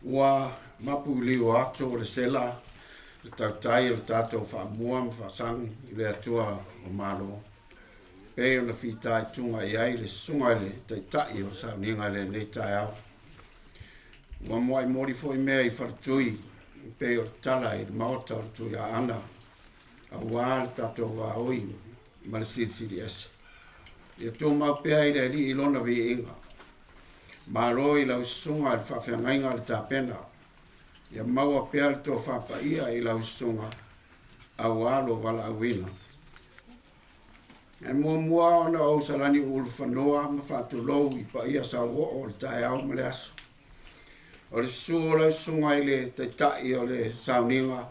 Ua mapu i liu o ato o le sela le tautai o le tatou faamua ma faasagi i le Atua o Malo, pei ona fitaituga i ai le susuga i le Taitai o sauniga i lenei taeao. Ua muai moli foi mea i faletui pei o le tala i le maota o le Tuiaana aua le tatou vaoi ma le Silisili Ese. Ia tumau pea i le Alii lona viiga. Malo i lau susuga i le faafeagaiga a le Tapena. Ia maua pea le tofa paia i lau susuga aua lo valaauina. E muamua ona ou salani ulufanua ma faatulou i paia sauoo o le taeao ma le aso. O le susu o lau susuga i le Taitai o le sauniga,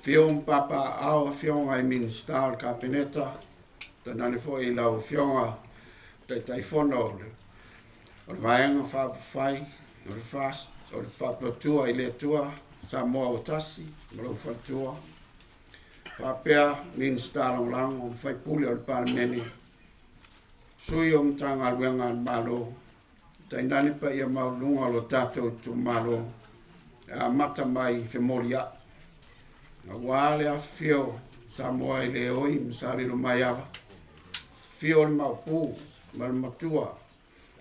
afio ma papaaao afioga i Minisita o le Kapeneta, tainane foi i lau Afioga Taitaifono o le Vaega Faaupufai o le FAST, o le Faatuatua i le Atua Samoa ua Tasi ma lou faletua, faapea Minisita Lagolago ma sui usufono o le Palemene, sui o Matagaluega a le Malo, tainane paia maualuluga o lo tatou itumalo e amata mai i Femoliai, aua le afifio o Samoa e le oi ma Sa Lilomaiava, afio o le Maopu ma le Matua,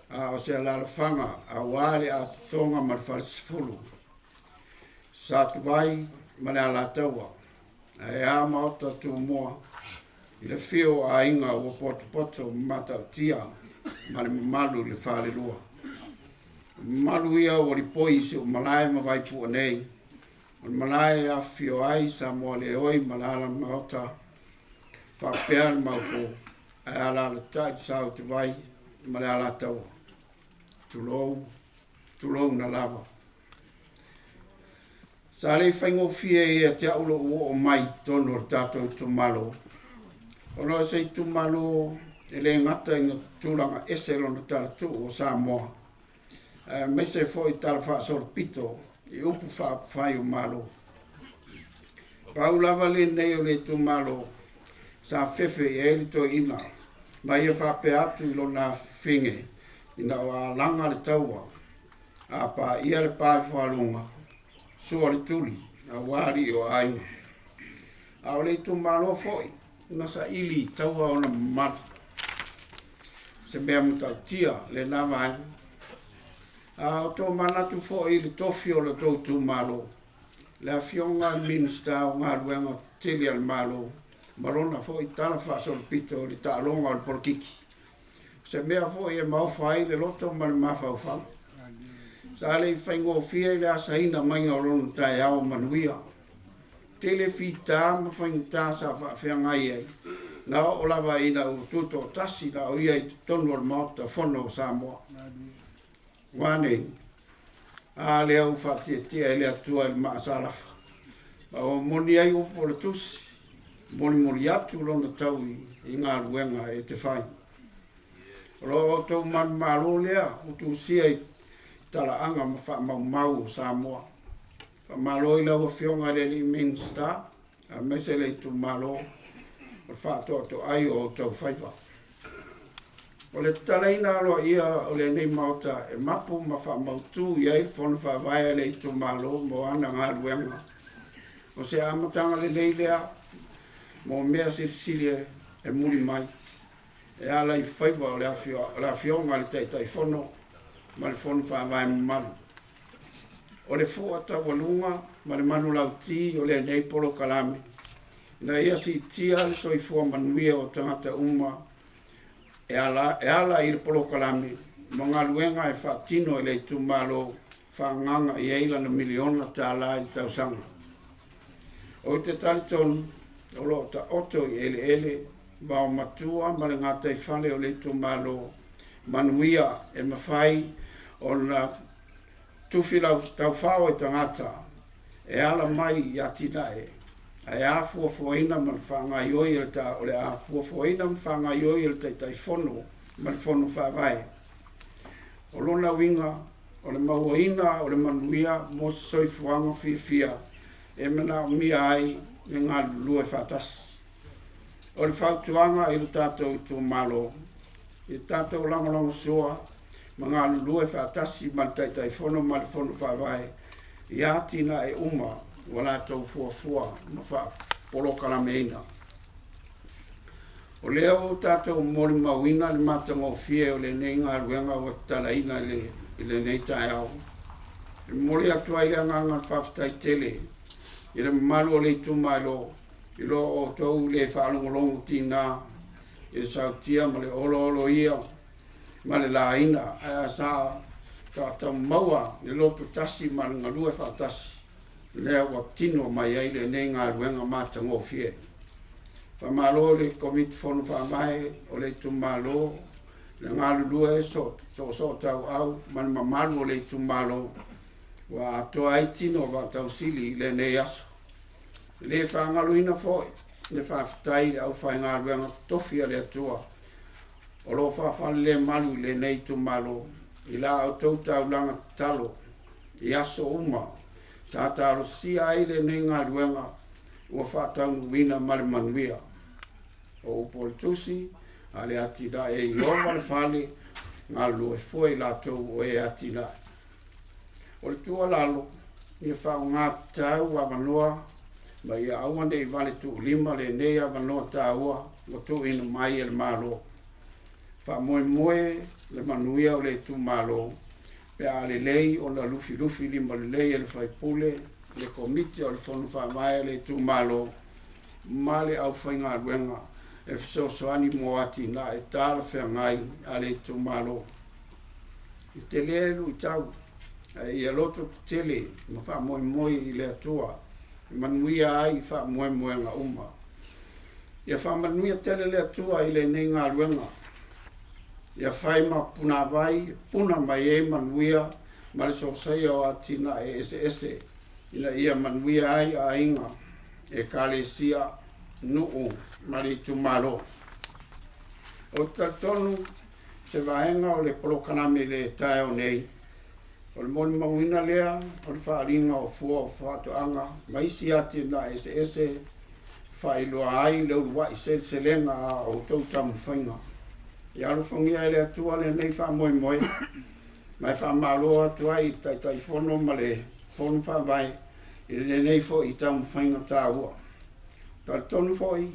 a o se alaalafaga aua le Atotoga ma le Falesefulu, Satuvai ma le Alataua, ae a Maota Tumua i le afio o aiga ua potopoto ma Matautia ma le mamalu i le falelua. O mamalu ia ua lipoi i Siumalae ma Vaipua nei, o le malae e afifio ai Samoa le oi ma le Alamaota, faapea le Maopu, ae alaalatai le Sautuvai ma le Alataua. Tulou, tulouna lava. Sa le faigofie ia te au lou oo mai i totonu o le tatou itumalo, ona o se itumalo e le gata ina tulaga ese lona talatuu o Samoa, aemaise foi tala faasolopito i upu faaupufai o Malo. Pau lava lenei o le itumalo sa fefe i ai le toeaina ma ia faapea atu i lona afafine ina ua alaga le taua a paia le pa i fualuga, sua le tuli aua alii o aiga. A o le itumalo foi na saili i taua ona mamalu, se mea matautia lena vaega. A o to manatu foi i le tofi o le tou itumalo, le afioga i le Minisita o Galuega Tetele a le Malo ma lona foi tala faasolopito i le taaloga o le polokiki, o se mea foi e maofa ai le loto ma le mafaufau. Sa le i faigofie i le asaina maiga o lona taeao manuia. Tele fita ma faigata sa faafeagai ai, na oo lava ina ua tutoatasi na o ia i totonu o le Maota Fono o Samoa. Ua nei, a lea ua faatietie e le Atua i le maasalafa, ma ua moni ai upu o le tusi, molimoli atu lona taui i galuega e te fai. O lo outou manumalo lea ua tusia i talaaga ma faamaumau o Samoa. Faamalo i lau Afioga i le alii Minisita, aemaise le itumalo o le faatoatoai o outou faiva. O le tatalaina aloaia o lenei Maota e mapu ma faamautu i ai le Fono Faavae a le itumalo mo ana galuega. O se amataga lelei lea mo mea silisili e muli mai e ala i faiva o le Afioga i le Taitaifono ma le Fono Faavae mamalu. O le fua taualuga ma le manulauti o lenei polokalame ina ia siitia le soifua manuia o tagata uma e ala i le polokalame ma galuega e faatino e le itumalo faaagaaga i ai lana $1 miliona i le tausaga. Ou te talitonu o lo o taoto i eleele vaomatua ma le gataifale o le itumalo manuia e mafai ona tufi taufao e tagata e ala mai i atinae ae a fuafuaina ma le faagaoioi o le a fuafuaina ma faagaoioi e le Taitaifono ma le Fono Faavae. O lona uiga o le mauaina o le manuia mo se soifuaga fiafia e manaomia ai le galulue faatasi. O le fautuaga i le tatou itumalo, i tatou lagolagosua ma galulue faatasi ma le Taitaifono ma le Fono Faavae i atinae uma ua latou fuafua ma faapolokalameina. O lea ua tatou molimauina le matagofie o lenei galuega ua tatalaina i lenei taeao. E momoli atu ai le agaga o le faafetai tele i le mamalu o le itumalo i lo outou le faalogologo tiga i le sautia ma le olooloia ma le laina, ae sa tautaumaua le loto tasi ma le galue faatasi lea ua tino mai ai lenei galuega matagofie. Faamalo i le Komiti Fono Faavae o le itumalo, le galulue soosootauau ma le mamalu o le itumalo ua atoa ai tino o vaatausili i lenei aso. E le faagaloina foi le faafetai i le aufaigaluega totofi a le Atua o lo o faafalelemalu i lenei itumalo i la outou taulaga tatalo i aso uma sa talosia ai lenei galuega ua faataunuuina ma le manuia. O upu o le tusi, a le atinae e Ieova le fale, galulue fua i latou o e atinae. O le tuualalo, ia faaaoga tatau avanoa ma ia aua ne i vale tuulima lenei avanoa taua ua tuuina mai e le Malo. Faamoemoe le manuia o le itumalo pe a lelei ona lufilufi limalelei e le faipule, le Komiti o le Fono Faavae a le itumalo ma le aufaigaluega e fesoasoani mo atinae talafeagai a le itumalo. E tele luitau, ae ia loto tetele ma faamoemoe i le Atua e manuia ai faamoemoega uma. Ia faamanuia tele le Atua i lenei galuega. Ia fai ma punavai e puna mai ai manuia ma le sosaia o atinae eseese ina ia manuia ai aiga, ekalesia, nuu ma le itumalo. Ou te talitonu se vaega o le polokalame i le taeao nei, o le molimauina lea o le faaaliga o fua o faatoaga ma isi atinae eseese e faailoa ai le uluai seleselega a outou taumafaiga. Ia alofagia e le Atua lenei faamoemoe ma e faamalo atu ai i le Taitaifono ma le Fono Faavae i lenei foi taumafaiga taua. Talitonu foi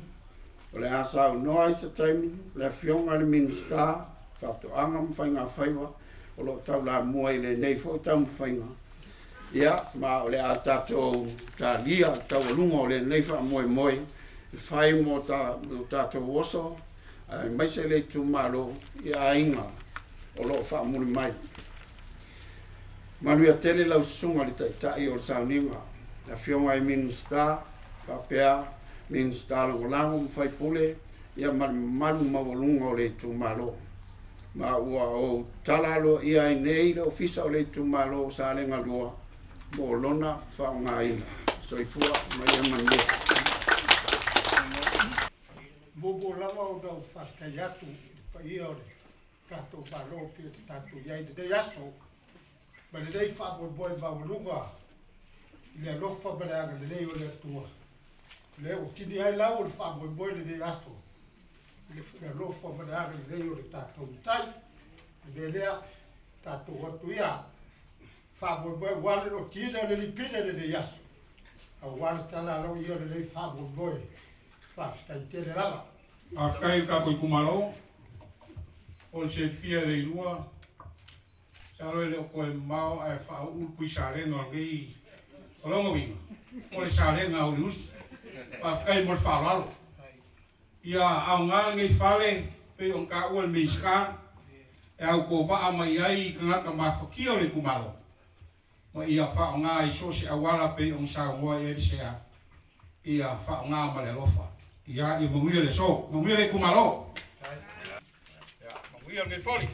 o le a saunoa i se taimi le Afioga i le Minisita Faatoaga ma Faigafaiva o lo o taulamua i lenei foi taumafaiga, ia, ma o le a tatou talia le taualuga o lenei faamoemoe e fai mo tatou oso aemaise le itumalo i aiga o lo o faamuli mai. Manuia tele lau susuga i le Taitai o le Sauniga, le Afioga i Minisita, faapea Minisita Lagolago ma Faipule, ia ma le mamalu maualuga o le itumalo. Ma ua ou tatala aloaia ai nei le Ofisa o le Itumalo o Salega 2 mo lona faaaogaina. Soifua ma ia manuia. Muamua lava ona ou faafetai atu i le paia o le tatou Malo pei ona tatou i ai i lenei aso ma lenei faamoemoe maualuga i le alofa ma le agalelei o le Atua. O lea ua tini ai lau o le faamoemoe i lenei aso i le alofa ma le agalelei o le tatou Matai. O le mea lea, tatou o atu ia faamoemoe aua le lotiina o le lipine i lenei aso, aua le tala aloaia o lenei faamoemoe. Faafetai tele lava. Faafetai i le tatou itumalo o le silafia e Leilua, masalo e le o toe mamao ae faauu le tui salega o lenei. O lona uiga, o le salega auliuli. Faafetai mo le faaaloalo. Ia aoga lenei fale pei ona taua e le Minisita e autovaa mai ai tagata mafatia o le itumalo ma ia faaaoga i so o se auala pei ona saunoa i ai le sea, ia faaaoga ma le alofa. Ia manuia le aso, manuia le itumalo. Ia manuia lenei foli.